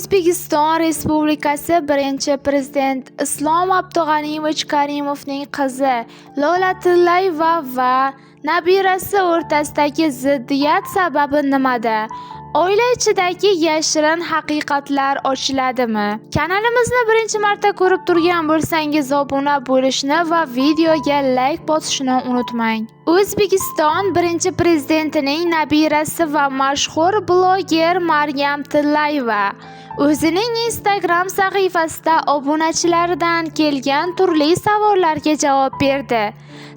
O'zbekiston Respublikasi Birinchi Prezident Islom Abdug'aniyevich Karimovning qizi Lola Tillayeva va nabirasi o'rtasidagi ziddiyat sababi nimada? Oila ichidagi yashirin haqiqatlar ochiladimi? Kanalimizni birinchi marta ko'rib turgan bo'lsangiz, obuna bo'lishni va videoga layk bosishni unutmang. O'zbekiston Birinchi Prezidentining nabirasi va mashhur bloger Maryam Tillayeva o'zining Instagram sahifasida obunachilaridan kelgan turli savollarga javob berdi.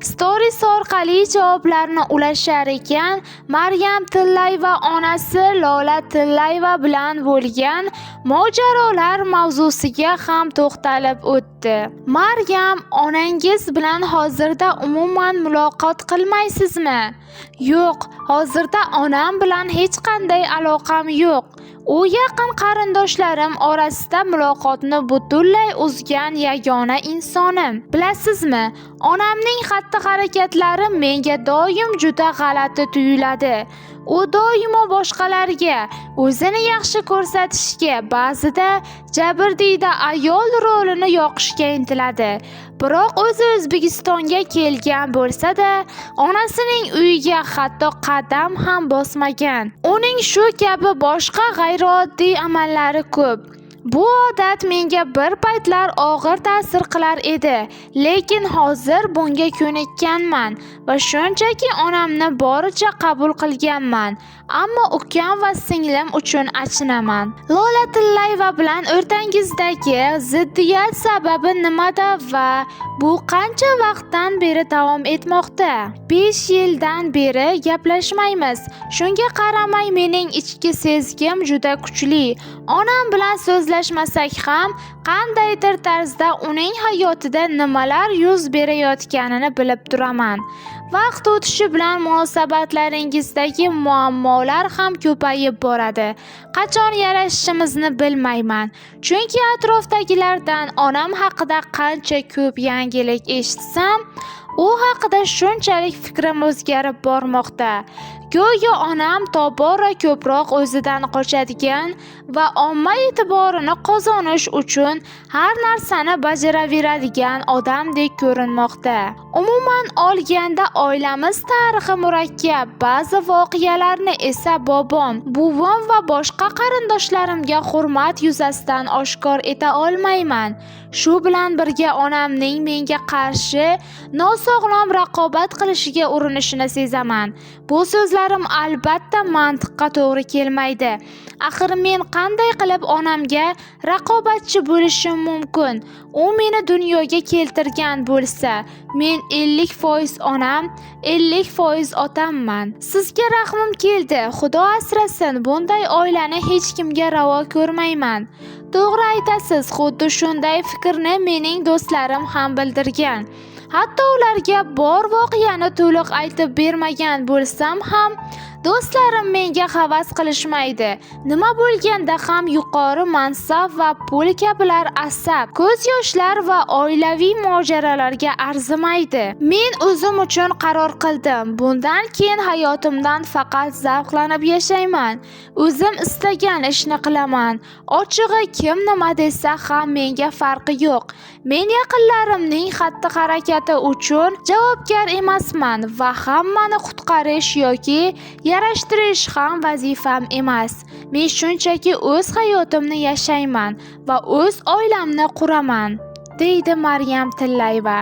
Stories orqali javoblarni ulashar ekan, Maryam Tillayeva onasi Lola Tillayeva bilan bo'lgan mojarolar mavzusiga ham to'xtalib o'tdi. Maryam, onangiz bilan hozirda umuman muloqot qilmaysizmi? Yo'q, hozirda onam bilan hech qanday aloqam yo'q. U yaqin qarindoshlarim orasida muloqotni butunlay uzgan yagona insonim. Bilasizmi, onamning xatti-harakatlari menga doim juda g'alati tuyuladi. U doimo boshqalarga o'zini yaxshi ko'rsatishga, ba'zida jabrdiyda ayol rolini yoqishga intiladi. Biroq o'zi O'zbekistonga kelgan bo'lsa-da, onasining uyiga hatto qadam ham bosmagan. Uning shu kabi boshqa g'ayrioddiy amallari ko'p. Bu odat menga bir paytlar og'ir ta'sir qilar edi, lekin hozir bunga ko'nikkanman va shunchaki onamni boricha qabul qilganman. Ammo ukam va singlim uchun achinaman. Lola Tillayeva bilan o'rtangizdagi ziddiyat sababi nimada va bu qancha vaqtdan beri davom etmoqda? 5 yildan beri gaplashmaymiz. Shunga qaramay mening ichki sezgim juda kuchli. Onam bilan so'zlashmasak ham, qandaydir tarzda uning hayotida nimalar yuz berayotganini bilib turaman. Vaqt o'tishi bilan munosabatlaringizdagi muammolar ham ko'payib boradi. Qachon yarashishimizni bilmayman. Chunki atrofdagilardan onam haqida qancha ko'p yangilik eshitsam, u haqida shunchalik fikrim o'zgarib bormoqda. Go'yo onam tobora ko'proq o'zidan qochadigan va omma e'tiborini qozonish uchun har narsani bajaraveradigan odamdek ko'rinmoqda. Umuman olganda oilamiz tarixi murakkab, ba'zi voqealarni esa bobom, buvim va boshqa qarindoshlarimga hurmat yuzasidan oshkor eta olmayman. Shu bilan birga onamning menga qarshi nosog'lom raqobat qilishiga urinishini sezaman. Bu so'zlarim albatta mantiqqa to'g'ri kelmaydi. Axir men qanday qilib onamga raqobatchi bo'lishim mumkin? U meni dunyoga keltirgan bo'lsa, men 50% onam, 50% otamman. Sizga rahmim keldi. Xudo asrasin, bunday oilani hech kimga ravo ko'rmayman. To'g'ri aytasiz, xuddi shunday fikrni mening do'stlarim ham bildirgan. Hatto ularga bor voqeani to'liq aytib bermagan bo'lsam ham, do'stlarim menga havas qilishmaydi. Nima bo'lganda ham yuqori mansab va pul kabilar asab, ko'z yoshlar va oilaviy mojarolarga arzimaydi. Men o'zim uchun qaror qildim. Bundan keyin hayotimdan faqat zavqlanib yashayman. O'zim istagan ishni qilaman. Ochig'i, kim nima desa ham menga farqi yo'q. Men yaqinlarimning xatti-harakati uchun javobgar emasman va hammani qutqarish yoki yarashtirish ham vazifam emas. Men shunchaki o'z hayotimni yashayman va o'z oilamni quraman, deydi Maryam Tillayeva.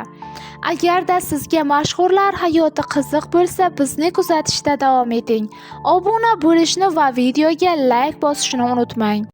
Agarda sizga mashhurlar hayoti qiziq bo'lsa, bizni kuzatishda davom eting. Obuna bo'lishni va videoga layk bosishni unutmang.